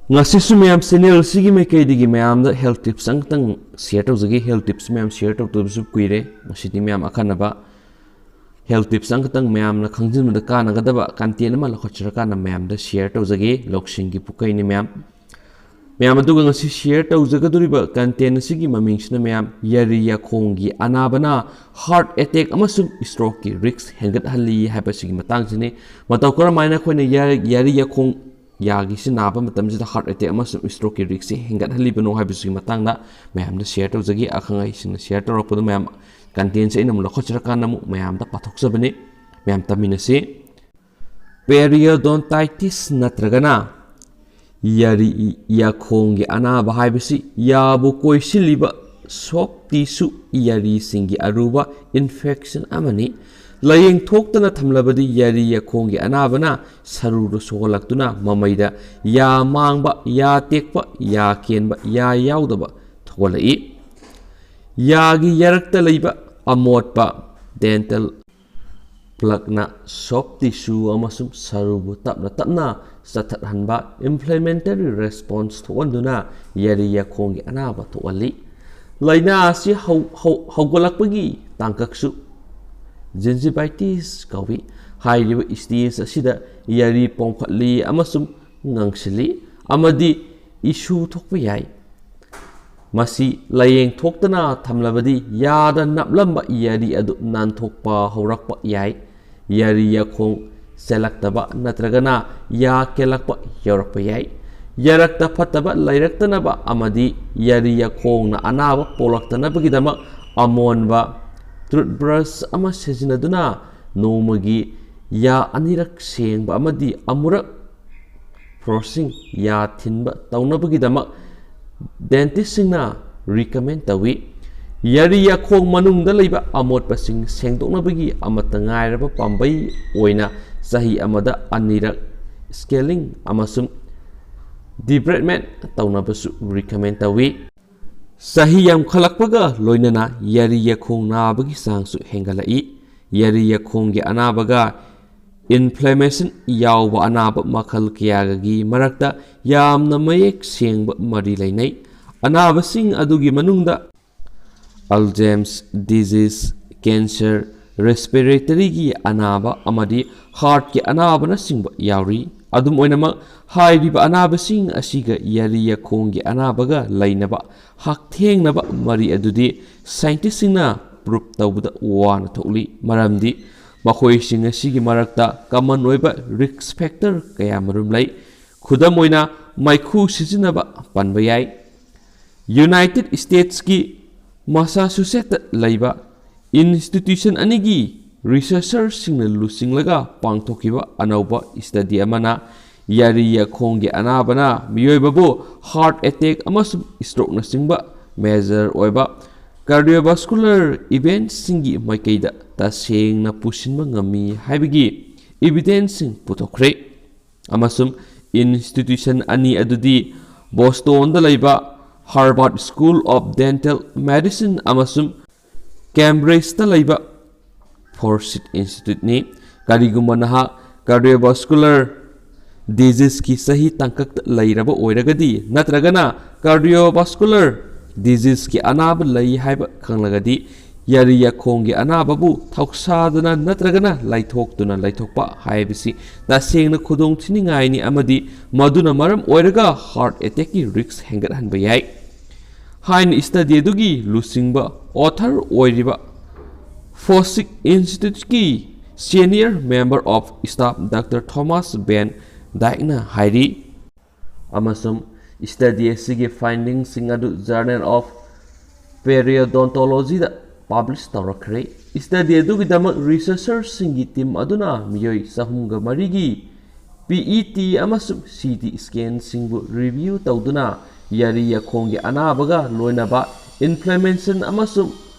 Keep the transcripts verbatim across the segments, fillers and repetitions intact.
ꯉꯁꯤꯁꯨ ꯃꯌꯥꯝ channel ꯑꯁꯤꯒꯤ ꯃꯥꯏꯀꯩꯗꯒꯤ ꯃꯌꯥꯝꯗ health tips ꯑꯃꯈꯛꯇꯪ share ꯇꯧꯖꯒꯦ꯫ Health tips ꯃꯌꯥꯝ share ꯇꯧꯗꯕꯁꯨ ꯀꯨꯏꯔꯦ꯫ ꯉꯁꯤꯗꯤ ꯃꯌꯥꯝ ꯑꯈꯟꯅꯕ health tips ꯑꯃꯈꯛꯇꯪ ꯃꯌꯥꯝꯅ ꯈꯪꯖꯤꯟꯕꯗ ꯀꯥꯟꯅꯒꯗꯕ content ꯑꯃ ꯂꯧꯈꯠꯆꯔꯀꯥꯟꯗ ꯃꯌꯥꯝꯗ share ꯇꯧꯖꯒꯦ꯫ ꯂꯧꯁꯤꯡꯒꯤ ꯄꯨꯀꯩꯅꯤ ꯃꯌꯥꯝ꯫ ꯃꯌꯥꯝ ꯑꯗꯨꯒ ꯉꯁꯤ share ꯇꯧꯖꯒꯗꯧꯔꯤꯕ content ꯑꯁꯤꯒꯤ ꯃꯃꯤꯡꯁꯤꯅ ꯃꯌꯥꯝ ꯌꯥꯔꯤ ꯌꯥꯈꯣꯡꯒꯤ ꯑꯅꯥꯕꯅ heart attack ꯑꯃꯁꯨꯡ strokeꯀꯤ risk ꯍꯦꯟꯒꯠꯍꯜꯂꯤ ꯍꯥꯏꯕꯁꯤꯒꯤ ꯃꯇꯥꯡꯁꯤꯅꯤ꯫ ꯃꯇꯧ ꯀꯔꯝ ꯍꯥꯏꯅ ꯑꯩꯈꯣꯏꯅ ꯌꯥ-, ꯌꯥꯔꯤ ꯌꯥꯈꯣꯡ ꯌꯥꯒꯤꯁꯤ ꯅꯥꯕ ꯃꯇꯝꯁꯤꯗ heart attack ꯑꯃꯁꯨꯡ strokeꯀꯤ riskꯁꯤ ꯍꯦꯟꯒꯠꯍꯜꯂꯤꯕꯅꯣ ꯍꯥꯏꯕꯁꯤꯒꯤ ꯃꯇꯥꯡꯗ ꯃꯌꯥꯝꯗ share ꯇꯧꯖꯒꯦ꯫ ꯑꯈꯪ ꯑꯍꯩꯁꯤꯡꯅ share ꯇꯧꯔꯛꯄꯗꯨ ꯃꯌꯥꯝ contentꯁꯦ ꯑꯩꯅ ꯑꯃꯨꯛ ꯂꯧꯈꯠꯆꯔꯀꯥꯟꯗ ꯑꯃꯨꯛ ꯃꯌꯥꯝꯗ ꯄꯥꯊꯣꯛꯆꯕꯅꯤ꯫ ꯃꯌꯥꯝ ꯇꯥꯃꯤꯟꯅꯁꯤ꯫ Periodontitis ꯅꯠꯇ꯭ꯔꯒꯅ ꯌꯥꯔꯤ ꯌꯥꯈꯣꯡꯒꯤ ꯑꯅꯥꯕ ꯍꯥꯏꯕꯁꯤ ꯌꯥꯕꯨ ꯀꯣꯏꯁꯤꯜꯂꯤꯕ soft tissue ꯌꯥꯔꯤꯁꯤꯡꯒꯤ ꯑꯔꯨꯕ infection ꯑꯃꯅꯤ꯫ ꯂꯥꯏꯌꯦꯡ ꯊꯣꯛꯇꯅ ꯊꯝꯂꯕꯗꯤ ꯌꯥꯔꯤ ꯌꯥꯈꯣꯡꯒꯤ ꯑꯅꯥꯕꯅ ꯁꯔꯨꯗ ꯁꯣꯛꯍꯜꯂꯛꯇꯨꯅ ꯃꯃꯩꯗ ꯌꯥ ꯃꯥꯡꯕ, ꯌꯥ ꯇꯦꯛꯄ, ꯌꯥ ꯀꯦꯟꯕ, ꯌꯥ ꯌꯥꯎꯗꯕ ꯊꯣꯛꯍꯜꯂꯛꯏ꯫ ꯌꯥꯒꯤ ꯌꯥꯔꯛꯇ ꯂꯩꯕ ꯑꯃꯣꯠꯄ dental plaqueꯅ soft tissue ꯑꯃꯁꯨꯡ ꯁꯔꯨꯕꯨ ꯇꯞꯅ ꯇꯞꯅ ꯆꯠꯊꯠꯍꯟꯕ, inflammatory response ꯊꯣꯛꯍꯟꯗꯨꯅ ꯌꯥꯔꯤ ꯌꯥꯈꯣꯡꯒꯤ ꯑꯅꯥꯕ ꯊꯣꯛꯍꯜꯂꯤ꯫ ꯂꯥꯏꯅꯥ ꯑꯁꯤ ꯍꯧ-, ꯍꯧ-, ꯍꯧꯒꯠꯂꯛꯄꯒꯤ ꯇꯥꯡꯀꯛꯁꯨ gingivitis ꯀꯧꯏ꯫ ꯍꯥꯏꯔꯤꯕ stage ꯑꯁꯤꯗ ꯌꯥꯔꯤ ꯄꯣꯝꯈꯠꯂꯤ ꯑꯃꯁꯨꯡ ꯉꯪꯁꯤꯜꯂꯤ ꯑꯃꯗꯤ ꯏꯁꯨ ꯊꯣꯛꯄ ꯌꯥꯏ꯫ ꯃꯁꯤ ꯂꯥꯏꯌꯦꯡ ꯊꯣꯛꯇꯅ ꯊꯝꯂꯕꯗꯤ ꯌꯥꯗ ꯅꯞꯂꯝꯕ ꯌꯥꯔꯤ ꯑꯗꯨ ꯅꯥꯟꯊꯣꯛꯄ ꯍꯧꯔꯛꯄ ꯌꯥꯏ꯫ ꯌꯥꯔꯤ ꯌꯥꯈꯣꯡ ꯆꯦꯜꯂꯛꯇꯕ ꯅꯠꯇ꯭ꯔꯒꯅ ꯌꯥ ꯀꯦꯜꯂꯛꯄ ꯌꯥꯎꯔꯛꯄ ꯌꯥꯏ꯫ ꯌꯥꯔꯛꯇ ꯐꯠꯇꯕ ꯂꯩꯔꯛꯇꯅꯕ ꯑꯃꯗꯤ ꯌꯥꯔꯤ ꯌꯥꯈꯣꯡꯅ ꯑꯅꯥꯕ ꯄꯣꯛꯂꯛꯇꯅꯕꯒꯤꯗꯃꯛ ꯑꯃꯣꯟꯕ toothbrush ꯑꯃ ꯁꯤꯖꯤꯟꯅꯗꯨꯅ ꯅꯣꯡꯃꯒꯤ ꯌꯥ ꯑꯅꯤꯔꯛ ꯁꯦꯡꯕ ꯑꯃꯗꯤ ꯑꯃꯨꯔꯛ flossing, ꯌꯥ ꯊꯤꯟꯕ ꯇꯧꯅꯕꯒꯤꯗꯃꯛ dentistꯁꯤꯡꯅ recommend ꯇꯧꯏ꯫ ꯌꯥꯔꯤ ꯌꯥꯈꯣꯡ ꯃꯅꯨꯡꯗ ꯂꯩꯕ ꯑꯃꯣꯠꯄꯁꯤꯡ ꯁꯦꯡꯗꯣꯛꯅꯕꯒꯤ ꯑꯃꯠꯇ ꯉꯥꯏꯔꯕ ꯄꯥꯝꯕꯩ ꯑꯣꯏꯅ ꯆꯍꯤ ꯑꯃꯗ ꯑꯅꯤꯔꯛ scaling ꯑꯃꯁꯨꯡ debridement ꯇꯧꯅꯕꯁꯨ recommend ꯇꯧꯏ꯫ ꯆꯍꯤ ꯌꯥꯝꯈꯠꯂꯛꯄꯒ ꯂꯣꯏꯅꯅ ꯌꯥꯔꯤ ꯌꯥꯈꯣꯡ ꯅꯥꯕꯒꯤ ꯆꯥꯡꯁꯨ ꯍꯦꯟꯒꯠꯂꯛꯏ꯫ ꯌꯥꯔꯤ ꯌꯥꯈꯣꯡꯒꯤ ꯑꯅꯥꯕꯒ Inflammation ꯌꯥꯎꯕ ꯑꯅꯥꯕ ꯃꯈꯜ ꯀꯌꯥꯒꯤ ꯃꯔꯛꯇ ꯌꯥꯝꯅ ꯃꯌꯦꯛ ꯁꯦꯡꯕ ꯃꯔꯤ ꯂꯩꯅꯩ꯫ ꯑꯅꯥꯕꯁꯤꯡ ꯑꯗꯨꯒꯤ ꯃꯅꯨꯡꯗ Alzheimer's disease, cancer, respiratoryꯒꯤ ꯑꯅꯥꯕ ꯑꯃꯗꯤ heartꯀꯤ ꯑꯅꯥꯕꯅꯆꯤꯡꯕ ꯌꯥꯎꯔꯤ꯫ ꯑꯗꯨꯝ ꯑꯣꯏꯅꯃꯛ, ꯍꯥꯏꯔꯤꯕ ꯑꯅꯥꯕꯁꯤꯡ ꯑꯁꯤꯒ ꯌꯥꯔꯤ ꯌꯥꯈꯣꯡꯒꯤ ꯑꯅꯥꯕꯒ ꯂꯩꯅꯕ ꯍꯛꯊꯦꯡꯅꯕ ꯃꯔꯤ ꯑꯗꯨꯗꯤ scientistꯁꯤꯡꯅ prove ꯇꯧꯕꯗ ꯋꯥꯅ ꯊꯣꯛꯂꯤ, ꯃꯔꯝꯗꯤ ꯃꯈꯣꯏꯁꯤꯡ ꯑꯁꯤꯒꯤ ꯃꯔꯛꯇ common ꯑꯣꯏꯕ risk factor ꯀꯌꯥ ꯃꯔꯨꯝ ꯂꯩ꯫ ꯈꯨꯗꯝ ꯑꯣꯏꯅ, ꯃꯩꯈꯨ ꯁꯤꯖꯤꯟꯅꯕ ꯄꯟꯕ ꯌꯥꯏ꯫ United Statesꯀꯤ Massachusettsꯇ ꯂꯩꯕ institution ꯑꯅꯤꯒꯤ researcherꯁꯤꯡꯅ ꯂꯨꯆꯤꯡꯂꯒ ꯄꯥꯡꯊꯣꯛꯈꯤꯕ ꯑꯅꯧꯕ study ꯑꯃꯅ ꯌꯥꯔꯤ ꯌꯥꯈꯣꯡꯒꯤ ꯑꯅꯥꯕꯅ ꯃꯤꯑꯣꯏꯕꯕꯨ heart attack ꯑꯃꯁꯨꯡ strokeꯅꯆꯤꯡꯕ major ꯑꯣꯏꯕ cardiovascular eventꯁꯤꯡꯒꯤ ꯃꯥꯏꯀꯩꯗ ꯇꯁꯦꯡꯅ ꯄꯨꯁꯤꯟꯕ ꯉꯝꯃꯤ ꯍꯥꯏꯕꯒꯤ evidenceꯁꯤꯡ ꯄꯨꯊꯣꯛꯈ꯭ꯔꯦ꯫ ꯑꯃꯁꯨꯡ institution ꯑꯅꯤ ꯑꯗꯨꯗꯤ Bostonꯗ ꯂꯩꯕ Harvard School of Dental Medicine ꯑꯃꯁꯨꯡ Cambridgeꯇ ꯂꯩꯕ Forsyth Instituteꯅꯤ꯫ ꯀꯔꯤꯒꯨꯝꯕ ꯅꯍꯥꯛ cardiovascular diseaseꯀꯤ ꯆꯍꯤ ꯇꯥꯡꯀꯛꯇ ꯂꯩꯔꯕ ꯑꯣꯏꯔꯒꯗꯤ ꯅꯠꯇ꯭ꯔꯒꯅ cardiovascular diseaseꯀꯤ ꯑꯅꯥꯕ ꯂꯩ ꯍꯥꯏꯕ ꯈꯪꯂꯒꯗꯤ, ꯌꯥꯔꯤ ꯌꯥꯈꯣꯡꯒꯤ ꯑꯅꯥꯕꯕꯨ ꯊꯧꯁꯥꯗꯨꯅ ꯅꯠꯇ꯭ꯔꯒꯅ ꯂꯥꯏꯊꯣꯛꯇꯨꯅ ꯂꯩꯊꯣꯛꯄ ꯍꯥꯏꯕꯁꯤ ꯇꯁꯦꯡꯅ ꯈꯨꯗꯣꯡ ꯊꯤꯅꯤꯡꯉꯥꯏꯅꯤ, ꯑꯃꯗꯤ ꯃꯗꯨꯅ ꯃꯔꯝ ꯑꯣꯏꯔꯒ heart attackꯀꯤ risk ꯍꯦꯟꯒꯠꯍꯟꯕ ꯌꯥꯏ ꯍꯥꯏꯅ study ꯑꯗꯨꯒꯤ ꯂꯨꯆꯤꯡꯕ author ꯑꯣꯏꯔꯤꯕ Forsyth Instituteꯀꯤ senior member of staff Doctor Thomas Van Dykeꯅ ꯍꯥꯏꯔꯤ꯫ ꯑꯃꯁꯨꯡ study ꯑꯁꯤꯒꯤ findingꯁꯤꯡ ꯑꯗꯨ Journal of Periodontologyꯗ publish ꯇꯧꯔꯛꯈ꯭ꯔꯦ꯫ Study ꯑꯗꯨꯒꯤꯗꯃꯛ researcherꯁꯤꯡꯒꯤ team ꯑꯗꯨꯅ ꯃꯤꯑꯣꯏ ꯆꯍꯨꯝꯒ ꯃꯔꯤꯒꯤ PET ꯑꯃꯁꯨꯡ CT scanꯁꯤꯡꯕꯨ review ꯇꯧꯗꯨꯅ ꯌꯥꯔꯤ ꯌꯥꯈꯣꯡꯒꯤ ꯑꯅꯥꯕꯒ ꯂꯣꯏꯅꯕ inflammation ꯑꯃꯁꯨꯡ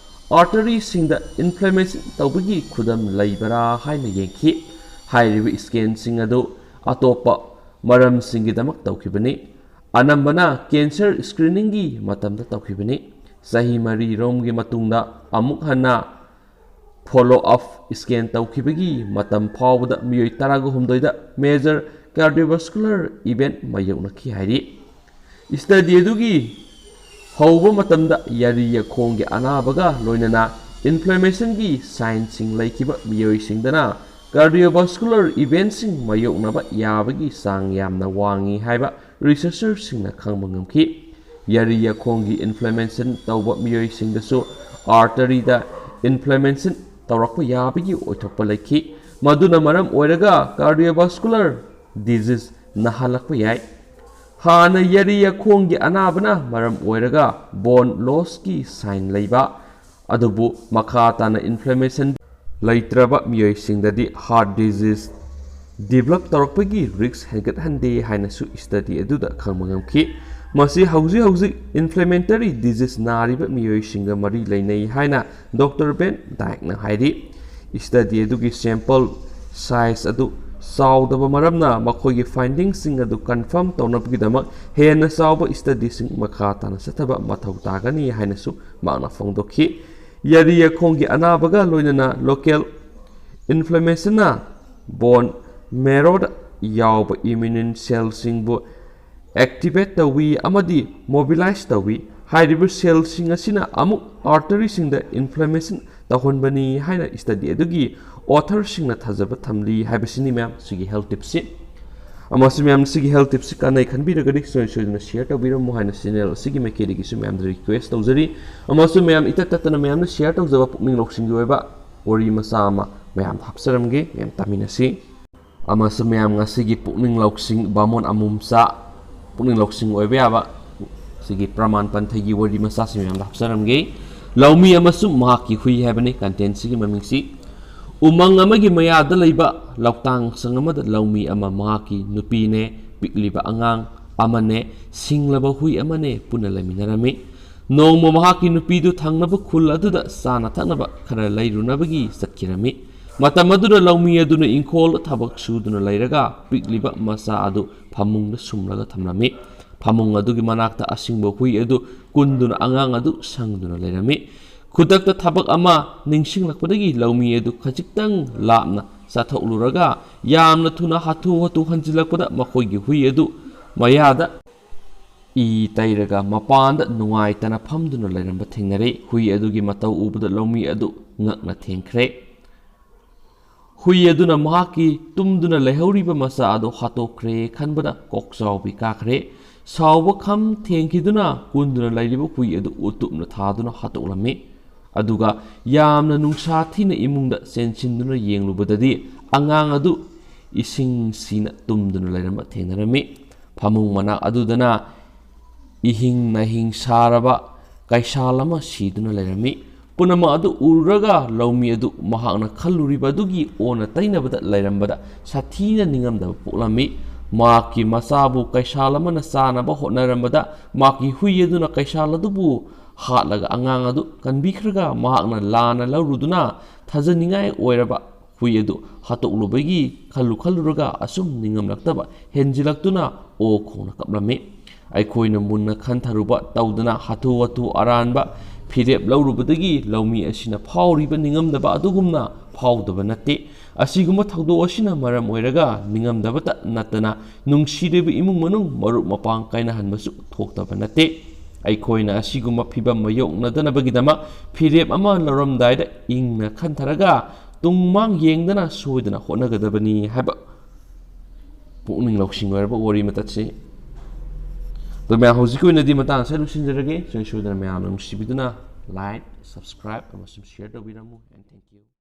arteryꯁꯤꯡꯗ inflammation ꯇꯧꯕꯒꯤ ꯈꯨꯗꯝ ꯂꯩꯕꯔꯥ ꯍꯥꯏꯅ ꯌꯦꯡꯈꯤ꯫ ꯍꯥꯏꯔꯤꯕ scanꯁꯤꯡ ꯑꯗꯨ ꯑꯇꯣꯞꯄ ꯃꯔꯝꯁꯤꯡꯒꯤꯗꯃꯛ ꯇꯧꯈꯤꯕꯅꯤ꯫ ꯑꯅꯝꯕꯅ cancer screeningꯒꯤ ꯃꯇꯝꯗ ꯇꯧꯈꯤꯕꯅꯤ꯫ ꯆꯍꯤ ꯃꯔꯤꯔꯣꯝꯒꯤ ꯃꯇꯨꯡꯗ ꯑꯃꯨꯛ ꯍꯟꯅ follow up scan ꯇꯧꯈꯤꯕꯒꯤ ꯃꯇꯝ ꯐꯥꯎꯕꯗ ꯃꯤꯑꯣꯏ ꯇꯔꯥꯒ ꯍꯨꯝꯗꯣꯏꯗ major cardiovascular event ꯃꯥꯌꯣꯛꯅꯈꯤ ꯍꯥꯏꯔꯤ꯫ Study ꯑꯗꯨꯒꯤ ꯍꯧꯕ ꯃꯇꯝꯗ ꯌꯥꯔꯤ ꯌꯥꯈꯣꯡꯒꯤ ꯑꯅꯥꯕꯒ ꯂꯣꯏꯅꯅ inflammationꯒꯤ signꯁꯤꯡ ꯂꯩꯈꯤꯕ ꯃꯤꯑꯣꯏꯁꯤꯡꯗꯅ cardiovascular eventꯁꯤꯡ ꯃꯥꯌꯣꯛꯅꯕ ꯌꯥꯕꯒꯤ ꯆꯥꯡ ꯌꯥꯝꯅ ꯋꯥꯡꯏ ꯍꯥꯏꯕ researcherꯁꯤꯡꯅ ꯈꯪꯕ ꯉꯝꯈꯤ꯫ ꯌꯥꯔꯤ ꯌꯥꯈꯣꯡꯒꯤ inflammation ꯇꯧꯕ ꯃꯤꯑꯣꯏꯁꯤꯡꯗꯁꯨ arteryꯗ inflammation ꯇꯧꯔꯛꯄ ꯌꯥꯕꯒꯤ ꯑꯣꯏꯊꯣꯛꯄ ꯂꯩꯈꯤ, ꯃꯗꯨꯅ ꯃꯔꯝ ꯑꯣꯏꯔꯒ cardiovascular disease ꯅꯥꯍꯜꯂꯛꯄ ꯌꯥꯏ꯫ ꯍꯥꯟꯅ ꯌꯥꯔꯤ ꯌꯥꯈꯣꯡꯒꯤ ꯑꯅꯥꯕꯅ ꯃꯔꯝ ꯑꯣꯏꯔꯒ bone lossꯀꯤ sign ꯂꯩꯕ, ꯑꯗꯨꯕꯨ ꯃꯈꯥ ꯇꯥꯅ inflammation ꯂꯩꯇ꯭ꯔꯕ ꯃꯤꯑꯣꯏꯁꯤꯡꯗꯗꯤ heart disease develop ꯇꯧꯔꯛꯄꯒꯤ risk ꯍꯦꯟꯒꯠꯍꯟꯗꯦ ꯍꯥꯏꯅꯁꯨ study ꯑꯗꯨꯗ ꯈꯪꯕ ꯉꯝꯈꯤ꯫ ꯃꯁꯤ ꯍꯧꯖꯤꯛ ꯍꯧꯖꯤꯛ inflammatory disease ꯅꯥꯔꯤꯕ ꯃꯤꯑꯣꯏꯁꯤꯡꯒ ꯃꯔꯤ ꯂꯩꯅꯩ ꯍꯥꯏꯅ Doctor Van Dykeꯅ ꯍꯥꯏꯔꯤ꯫ Study ꯑꯗꯨꯒꯤ sample size ꯑꯗꯨ ꯆꯥꯎꯗꯕ ꯃꯔꯝꯅ ꯃꯈꯣꯏꯒꯤ findingꯁꯤꯡ ꯑꯗꯨ confirm ꯇꯧꯅꯕꯒꯤꯗꯃꯛ ꯍꯦꯟꯅ ꯆꯥꯎꯕ studyꯁꯤꯡ ꯃꯈꯥ ꯇꯥꯅ ꯆꯠꯊꯕ ꯃꯊꯧ ꯇꯥꯒꯅꯤ ꯍꯥꯏꯅꯁꯨ ꯃꯍꯥꯛꯅ ꯐꯣꯡꯗꯣꯛꯈꯤ꯫ ꯌꯥꯔꯤ ꯌꯥꯈꯣꯡꯒꯤ ꯑꯅꯥꯕꯒ ꯂꯣꯏꯅꯅ local inflammationꯅ bone marrowꯗ ꯌꯥꯎꯕ immune cellꯁꯤꯡꯕꯨ activate ꯇꯧꯏ ꯑꯃꯗꯤ mobilize ꯇꯧꯏ꯫ ꯍꯥꯏꯔꯤꯕ cellꯁꯤꯡ ꯑꯁꯤꯅ ꯑꯃꯨꯛ arteryꯁꯤꯡꯗ inflammation ꯇꯧꯍꯟꯕꯅꯤ ꯍꯥꯏꯅ study ꯑꯗꯨꯒꯤ authorꯁꯤꯡꯅ ꯊꯥꯖꯕ ꯊꯝꯂꯤ ꯍꯥꯏꯕꯁꯤꯅꯤ ꯃꯌꯥꯝ꯫ ꯁꯤꯒꯤ health tipsꯁꯤ ꯑꯃꯁꯨ ꯃꯌꯥꯝ ꯁꯤꯒꯤ health tipsꯁꯤ ꯀꯥꯟꯅꯩ ꯈꯟꯕꯤꯔꯒꯗꯤ ꯁꯣꯏ ꯁꯣꯏꯗꯅ share ꯇꯧꯕꯤꯔꯝꯃꯨ ꯍꯥꯏꯅ channel ꯑꯁꯤꯒꯤ ꯃꯥꯏꯀꯩꯗꯒꯤꯁꯨ ꯃꯌꯥꯝꯗ request ꯇꯧꯖꯔꯤ꯫ ꯑꯃꯁꯨ ꯃꯌꯥꯝ ꯏꯇꯠ ꯇꯠꯇꯅ ꯃꯌꯥꯝꯅ share ꯇꯧꯖꯕ ꯄꯨꯛꯅꯤꯡ ꯂꯧꯁꯤꯡꯒꯤ ꯑꯣꯏꯕ ꯋꯥꯔꯤ ꯃꯆꯥ ꯑꯃ ꯃꯌꯥꯝꯗ ꯍꯥꯞꯆꯔꯝꯒꯦ, ꯃꯌꯥꯝ ꯇꯥꯃꯤꯟꯅꯁꯤ꯫ ꯑꯃꯁꯨ ꯃꯌꯥꯝ ꯉꯁꯤꯒꯤ ꯄꯨꯛꯅꯤꯡ ꯂꯧꯁꯤꯡ ꯕꯥꯃꯣꯟ ꯑꯃꯨꯝꯆꯥ ꯄꯨꯛꯅꯤꯡ ꯂꯧꯁꯤꯡ ꯑꯣꯏꯕ ꯌꯥꯕ ꯁꯤꯒꯤ ꯄ꯭ꯔꯃꯥꯟ ꯄꯟꯊꯩꯒꯤ ꯋꯥꯔꯤ ꯃꯆꯥꯁꯤ ꯃꯌꯥꯝꯗ ꯍꯥꯞꯆꯔꯝꯒꯦ꯫ ꯂꯧꯃꯤ ꯑꯃꯁꯨꯡ ꯃꯍꯥꯛꯀꯤ ꯍꯨꯏ ꯍꯥꯏꯕꯅꯤ contentꯁꯤꯒꯤ ꯃꯃꯤꯡꯁꯤ꯫ ꯎꯃꯪ ꯑꯃꯒꯤ ꯃꯌꯥꯗ ꯂꯩꯕ ꯂꯧꯇꯥꯡ ꯁꯪ ꯑꯃꯗ ꯂꯧꯃꯤ ꯑꯃ ꯃꯍꯥꯛꯀꯤ ꯅꯨꯄꯤꯅꯦ, ꯄꯤꯛꯂꯤꯕ ꯑꯉꯥꯡ ꯑꯃꯅꯦ, ꯁꯤꯡꯂꯕ ꯍꯨꯏ ꯑꯃꯅꯦ ꯄꯨꯟꯅ ꯂꯩꯃꯤꯟꯅꯔꯝꯃꯤ꯫ ꯅꯣꯡꯃ ꯃꯍꯥꯛꯀꯤ ꯅꯨꯄꯤꯗꯨ ꯊꯪꯅꯕ ꯈꯨꯜ ꯑꯗꯨꯗ ꯆꯥꯅ ꯊꯛꯅꯕ ꯈꯔ ꯂꯩꯔꯨꯅꯕꯒꯤ ꯆꯠꯈꯤꯔꯝꯃꯤ꯫ ꯃꯇꯝ ꯑꯗꯨꯗ ꯂꯧꯃꯤ ꯑꯗꯨꯅ ꯏꯪꯈꯣꯜꯗ ꯊꯕꯛ ꯁꯨꯗꯨꯅ ꯂꯩꯔꯒ ꯄꯤꯛꯂꯤꯕ ꯃꯆꯥ ꯑꯗꯨ ꯐꯃꯨꯡꯗ ꯁꯨꯝꯂꯒ ꯊꯝꯂꯝꯃꯤ꯫ ꯐꯃꯨꯡ ꯑꯗꯨꯒꯤ ꯃꯅꯥꯛꯇ ꯑꯁꯤꯡꯕ ꯍꯨꯏ ꯑꯗꯨ ꯀꯨꯟꯗꯨꯅ ꯑꯉꯥꯡ ꯑꯗꯨ ꯁꯪꯗꯨꯅ ꯂꯩꯔꯝꯃꯤ꯫ ꯈꯨꯗꯛꯇ ꯊꯕꯛ ꯑꯃ ꯅꯤꯡꯁꯤꯡꯂꯛꯄꯗꯒꯤ ꯂꯧꯃꯤ ꯑꯗꯨ ꯈꯖꯤꯛꯇꯪ ꯂꯥꯞꯅ ꯆꯠꯊꯣꯛꯂꯨꯔꯒ ꯌꯥꯝꯅ ꯊꯨꯅ ꯍꯥꯊꯨ ꯍꯥꯊꯨ ꯍꯟꯖꯤꯜꯂꯛꯄꯗ ꯃꯈꯣꯏꯒꯤ ꯍꯨꯏ ꯑꯗꯨ ꯃꯌꯥꯗ ꯏ ꯇꯩꯔꯒ ꯃꯄꯥꯟꯗ ꯅꯨꯡꯉꯥꯏꯇꯅ ꯐꯝꯗꯨꯅ ꯂꯩꯔꯝꯕ ꯊꯦꯡꯅꯔꯦ꯫ ꯍꯨꯏ ꯑꯗꯨꯒꯤ ꯃꯇꯧ ꯎꯕꯗ ꯂꯧꯃꯤ ꯑꯗꯨ ꯉꯛꯅ ꯊꯦꯡꯈ꯭ꯔꯦ꯫ ꯍꯨꯏ ꯑꯗꯨꯅ ꯃꯍꯥꯛꯀꯤ ꯇꯨꯝꯗꯨꯅ ꯂꯩꯍꯧꯔꯤꯕ ꯃꯆꯥ ꯑꯗꯨ ꯍꯥꯠꯇꯣꯛꯈ꯭ꯔꯦ ꯈꯟꯕꯗ ꯀꯣꯛꯆꯥꯎꯕꯤ ꯀꯥꯈ꯭ꯔꯦ꯫ ꯁꯥꯎꯕ ꯈꯝ ꯊꯦꯡꯈꯤꯗꯨꯅ ꯀꯨꯟꯗꯨꯅ ꯂꯩꯔꯤꯕ ꯍꯨꯏ ꯑꯗꯨ ꯎꯇꯨꯞꯅ ꯊꯥꯗꯨꯅ ꯍꯥꯠꯇꯣꯛꯂꯝꯃꯤ꯫ ꯑꯗꯨꯒ ꯌꯥꯝꯅ ꯅꯨꯡꯁꯥ ꯊꯤꯅ ꯏꯃꯨꯡꯗ ꯆꯦꯟꯁꯤꯟꯗꯨꯅ ꯌꯦꯡꯂꯨꯕꯗꯗꯤ ꯑꯉꯥꯡ ꯑꯗꯨ ꯏꯁꯤꯡ ꯁꯤꯅ ꯇꯨꯝꯗꯨꯅ ꯂꯩꯔꯝꯕ ꯊꯦꯡꯅꯔꯝꯃꯤ꯫ ꯐꯃꯨꯡ ꯃꯅꯥꯛ ꯑꯗꯨꯗꯅ ꯏꯍꯤꯡ ꯅꯥꯍꯤꯡ ꯁꯥꯔꯕ ꯀꯩꯁꯥꯜ ꯑꯃ ꯁꯤꯗꯨꯅ ꯂꯩꯔꯝꯃꯤ꯫ ꯄꯨꯝꯅꯃꯛ ꯑꯗꯨ ꯎꯔꯨꯔꯒ ꯂꯧꯃꯤ ꯑꯗꯨ ꯃꯍꯥꯛꯅ ꯈꯜꯂꯨꯔꯤꯕ ꯑꯗꯨꯒꯤ ꯑꯣꯟꯅ ꯇꯩꯅꯕꯗ ꯂꯩꯔꯝꯕꯗ ꯁꯥꯊꯤꯅ ꯅꯤꯡꯉꯝꯗꯕ ꯄꯣꯛꯂꯝꯃꯤ꯫ ꯃꯍꯥꯛꯀꯤ ꯃꯆꯥꯕꯨ ꯀꯩꯁꯥꯜ ꯑꯃꯅ ꯆꯥꯅꯕ ꯍꯣꯠꯅꯔꯝꯕꯗ ꯃꯍꯥꯛꯀꯤ ꯍꯨꯏ ꯑꯗꯨꯅ ꯀꯩꯁꯥꯜ ꯑꯗꯨꯕꯨ ꯍꯥꯠꯂꯒ ꯑꯉꯥꯡ ꯑꯗꯨ ꯀꯟꯕꯤꯈ꯭ꯔꯒ ꯃꯍꯥꯛꯅ ꯂꯥꯟꯅ ꯂꯧꯔꯨꯗꯨꯅ ꯊꯥꯖꯅꯤꯡꯉꯥꯏ ꯑꯣꯏꯔꯕ ꯍꯨꯏ ꯑꯗꯨ ꯍꯥꯠꯇꯣꯛꯂꯨꯕꯒꯤ ꯈꯜꯂꯨ ꯈꯜꯂꯨꯔꯒ ꯑꯁꯨꯝ ꯅꯤꯡꯉꯝꯂꯛꯇꯕ ꯍꯦꯟꯖꯤꯜꯂꯛꯇꯨꯅ ꯑꯣ ꯈꯣꯡꯅ ꯀꯞꯂꯝꯃꯤ꯫ ꯑꯩꯈꯣꯏꯅ ꯃꯨꯟꯅ ꯈꯟꯊꯔꯨꯕ ꯇꯧꯗꯅ ꯍꯥꯊꯨ ꯍꯥꯊꯨ ꯑꯔꯥꯟꯕ ꯐꯤꯔꯦꯞ ꯂꯧꯔꯨꯕꯗꯒꯤ ꯂꯧꯃꯤ ꯑꯁꯤꯅ ꯐꯥꯎꯔꯤꯕ ꯅꯤꯡꯉꯝꯗꯕ ꯑꯗꯨꯒꯨꯝꯅ ꯐꯥꯎꯗꯕ ꯅꯠꯇꯦ꯫ ꯑꯁꯤꯒꯨꯝꯕ ꯊꯧꯗꯣꯛ ꯑꯁꯤꯅ ꯃꯔꯝ ꯑꯣꯏꯔꯒ ꯅꯤꯡꯉꯝꯗꯕꯇ ꯅꯠꯇꯅ ꯅꯨꯡꯁꯤꯔꯕ ꯏꯃꯨꯡ ꯃꯅꯨꯡ ꯃꯔꯨꯞ ꯃꯄꯥꯡ ꯀꯥꯏꯅꯍꯟꯕꯁꯨ ꯊꯣꯛꯇꯕ ꯅꯠꯇꯦ꯫ ꯑꯩꯈꯣꯏꯅ ꯑꯁꯤꯒꯨꯝꯕ ꯐꯤꯕꯝ ꯃꯥꯌꯣꯛꯅꯗꯅꯕꯒꯤꯗꯃꯛ ꯐꯤꯔꯦꯞ ꯑꯃ ꯂꯧꯔꯝꯗꯥꯏꯗ ꯏꯪꯅ ꯈꯟꯊꯔꯒ ꯇꯨꯡ ꯃꯥꯡ ꯌꯦꯡꯗꯅ ꯁꯣꯏꯗꯅ ꯍꯣꯠꯅꯒꯗꯕꯅꯤ ꯍꯥꯏꯕ ꯄꯨꯛꯅꯤꯡ ꯂꯧꯁꯤꯡ ꯑꯣꯏꯔꯕ ꯋꯥꯔꯤ ꯃꯇꯠꯁꯤ꯫ ꯑꯗꯣ ꯃꯌꯥꯝ, ꯍꯧꯖꯤꯛꯀꯤ ꯑꯣꯏꯅꯗꯤ ꯃꯇꯥꯡ ꯑꯁꯤꯗ ꯂꯣꯏꯁꯤꯟꯖꯔꯒꯦ꯫ ꯁꯣꯏ ꯁꯣꯏꯗꯅ ꯃꯌꯥꯝꯅ ꯅꯨꯡꯁꯤꯕꯤꯗꯨꯅ like, subscribe ꯑꯃꯁꯨꯡ share ꯇꯧꯕꯤꯔꯝꯃꯨ꯫ And thank you.